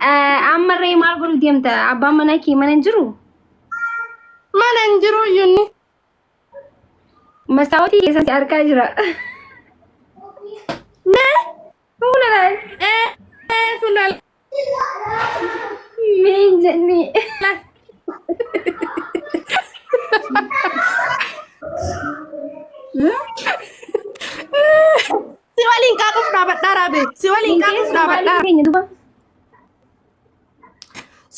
Ammarree maal godhu deemta? Abbaan manaa kee mana hin jiru? Mana hin jiru iyyuu inni. Mastaawotii keessatti argaa jira. Mee Fuula laal. ee kun laal. Mee hin jennee. Si waliin qaaquuf dhaabadhaa raabe. Si waliin qaaquuf dhaabadhaa. Keenya duuba.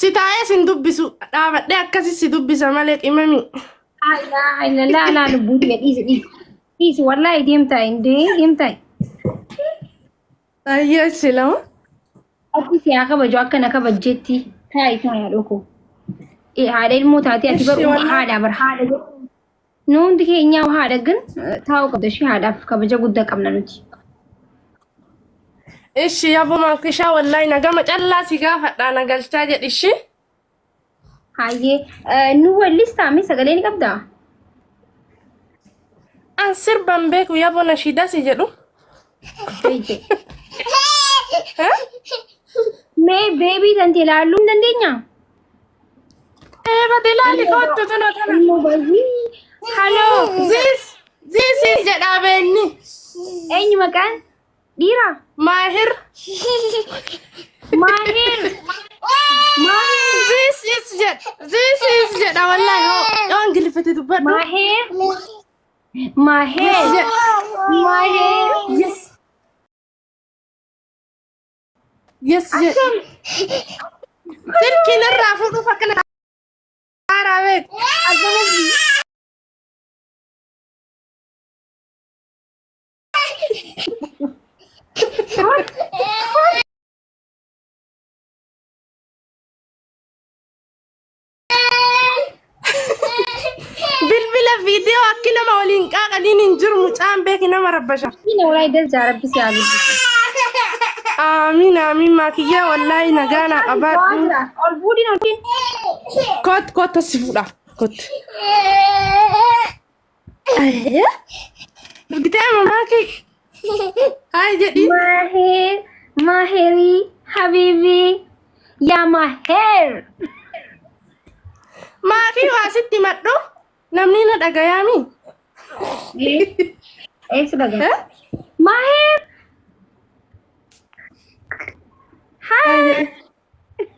Si taa'ee sin dubbisu dhaabadhee akkasi si dubbisa malee qimami. Laa laa lubbuu tiyya dhiisi dhiisi. Dhiisi wallaahi deemtaa hin deemtaa. Ayyee si lama. Ati si haa kabaju akka na kabajjetti taa'i taa'i haadha koo. Haadha ilmoo taatee ati Ishi bar wallaahi. haadha bar haadha jedhu. Nu hundi keenyaa haadha gin taa'uu qabda ishee haadhaaf kabaja guddaa qabna nuti. Ishi yaboo maakishaa wallaahi nagama callaa si gaafadhaa na galchaa jedhi ishi. Hayyee nu wallistaa mee sagalee ni qabdaa? An sirban beeku yaboo nashiidaa si jedhu. Beeyte. Eh? Mee beebii tante ilaaluu hin dandeenyaa? Ee bade laali koottu tana tana. Ilmoo baay'ee. Haloo This is jedhaa beenni. eenyu maqaan? Dhiira? Maahir. Maahir. Maahir. This is jedha. This is jedha wallahi hoo. Yoo Ingiliffatti dubbadhu. Maahir. Maahir. Yes jedha. Maahir. Yes. Yes jedha. Silkiin irraa fuudhuuf akkana haaraa beek. Bilbila viidiyoo akki nama waliin qaaqaniin hin jiru mucaan beeki nama rabbasha. Ina walaay dalja rabbi si haa guddisu. Aamiin aamiin maakiyyaa wallaahi nagaa naa qabaadhu. Ol fuudhin ol fuudhin. Kot kot si fuudha kot. Argitee mamaa kee? Haay jedhi. Maahir, Maahiri, Habibi, yaa Maahir. Maakii waa sitti madhu namni na dhagayaami. Eessi dhagaa? Maahir. Haay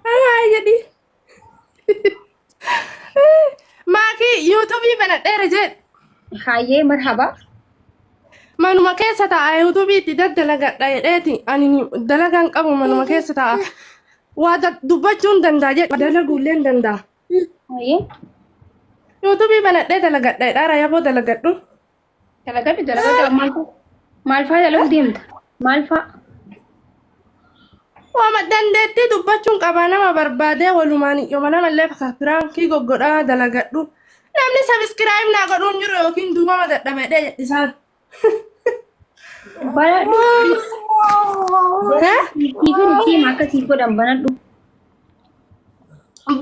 haay jedhi. Maakii yuutuubii banadheera jedhe. Hayyee marhaba. Manuma keessa taa'a yuutuubii itti daddalagadha jedheeti. Ani dalagaan qabu manuma keessa taa'a. Waa dubbachuu hin danda'a jedhe dalaguu illee hin danda'a. Hayyee. Yuutuubii banadhee dalagadha jedhaara yaboo dalagadhu. Dalagadhu dalagadhu maal fa'a maal fa'a dalaguu deemta? Maal fa'a? Waama dandeettii dubbachuun qabaa nama barbaadee walumaan yooma namallee piraankii goggodhaa dalagadhu. Namni sabiskiraayib naa godhuun jiru yookiin duubama dadhabedhee jedhisaan. Banadhu. Eh? Siifin itti hima akka siif godhan banadhu.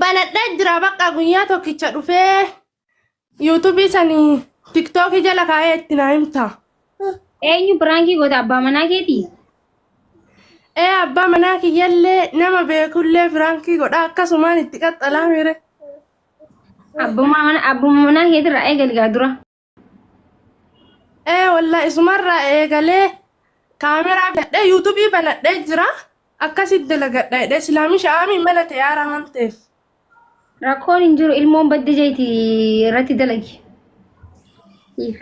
Banadhee jira bakka guyyaa tokkicha dhufee Yuutuubii sanii tiktookii jala kaa'ee itti naa himta. Eenyu piraankii goota abbaa manaa keetii? Ee abbaa manaa kiyyallee nama beekullee piraankii godha akkasumaan itti qaxxalaa mire. Abbummaa mana abbummaa manaa keetirraa eegali gaa dura. Ee wallaa isumarraa eegalee kaameraa bitadhee yuutuubii banadhee jira akkasitti dalagadha jedhee silaamisha aamiin mana ta'e haaraa waan ta'eef. Rakkoon hin jiru ilmoon badde jeeti irratti dalagi. Siif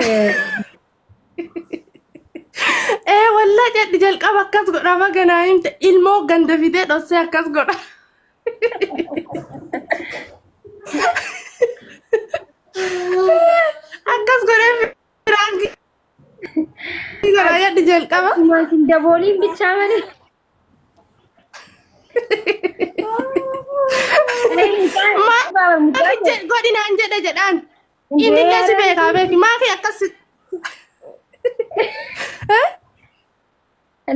Ee wallaa jedhi jalqaba akkas godha baga naa himte ilmoo ganda fidee dhossee akkas godha. Akkas godhee firaankii godha jedhi jalqaba. Maatiin dabooliin bichaa malee. Maal godhi naan jedhe jedhaan. Inni illee si beekaa beeki. Maafi akkas.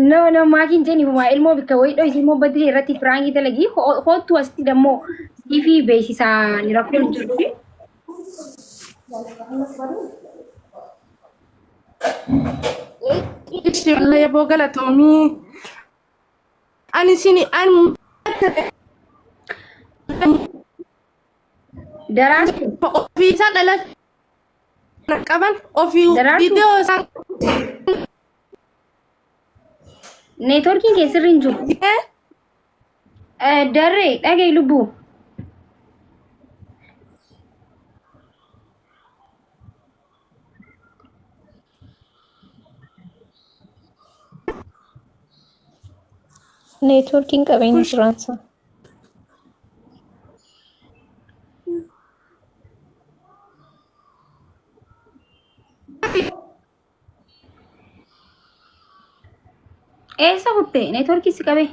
No, no, maakiin jenni humaa ilmoo bikka wayii dhoysi ilmoo badii irratti firaankii dalagii hoottu asitti dammoo siifii beeksisaa ni rakkoon hin jiru. Ishi wallahi yaboo galatoomii. Ani sini an Daraartu. Ofii isaa dhalachuu qaban ofii Daraartu. viidiyoo isaan Neetworkiin kee sirri hin jiru. Darree dhaga'i lubbuu. Neetwoorkiin qabeenya jiraansa. Eessa kutte? Neetworkii si qabee?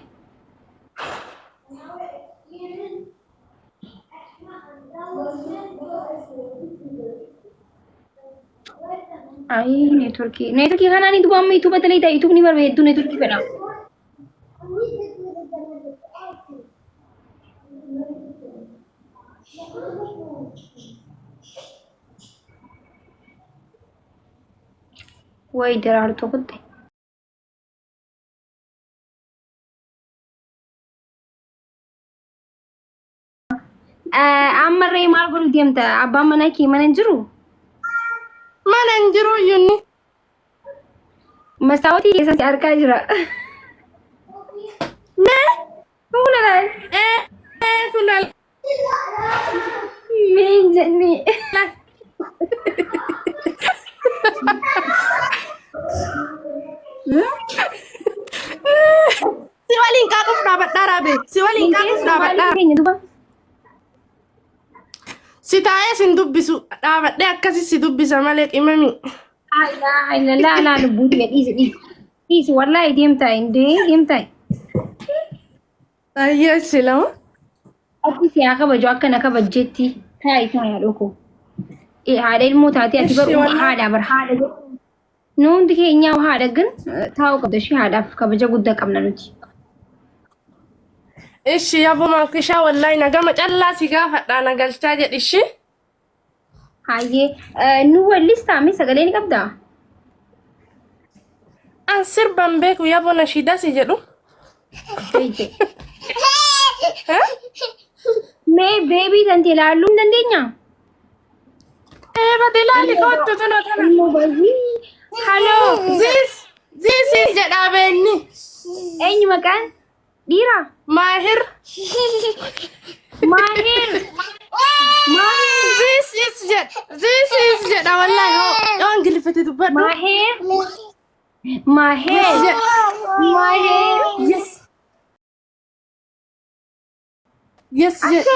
Ayii neetworkii. Neetworkii kanaan duuba amma yuutuuba dalagdaa yuutuubni barbaade hedduu neetworkii fedha. Wayi daraartuu kutte. Ammarree maal godhuu deemta? Abbaan manaa kee mana hin jiru? Mana hin jiru iyyuu. Mastaawotii keessatti argaa jira. Mee Fuula laal. ee kun al. Mee hin jennee. Si waliin qaaquuf dhaabadhaa raabe. Si waliin qaaquuf dhaabadhaa. Keenya duuba. Si taa'ee sin dubbisu dhaabadhee akkasi si dubbisa malee qimami. Laa laa lubbuu tiyya dhiisi dhiisi. Dhiisi wallaahi deemtaa indee deemtaa. Ayyee si lama. Ati si haa kabaju akka na kabajjetti taa'i taa'i haadha koo. Haadha ilmoo taatee ati Ishi bar wallaahi. haadha bar haadha jedhu. Nu hundi keenyaa haadha gan taa'uu qabda ishee haadhaaf kabaja guddaa qabna nuti. Ishi yaboo maakishaa wallaahi nagama callaa si gaafadhaa na galchaa jedhi ishi. Hayyee nu wallistaa mee sagalee ni qabdaa? An sirban beeku yaboo nashiidaa si jedhu. Beeyte. Mee beebii tante ilaaluu hin dandeenyaa? Ee bade ilaali kottu tuna tana. Ilmoo baay'ee. Haloo This is jedhaa beenni. Eenyu maqaan? Dhiira? Maahir. Maahir. Maahir. This is jedha. This is jedha wallahi hoo. Yoo Ingiliffatti dubbadhu. Maahir. Maahir. Yes jedha. Maahir. Yes. Yes jedha.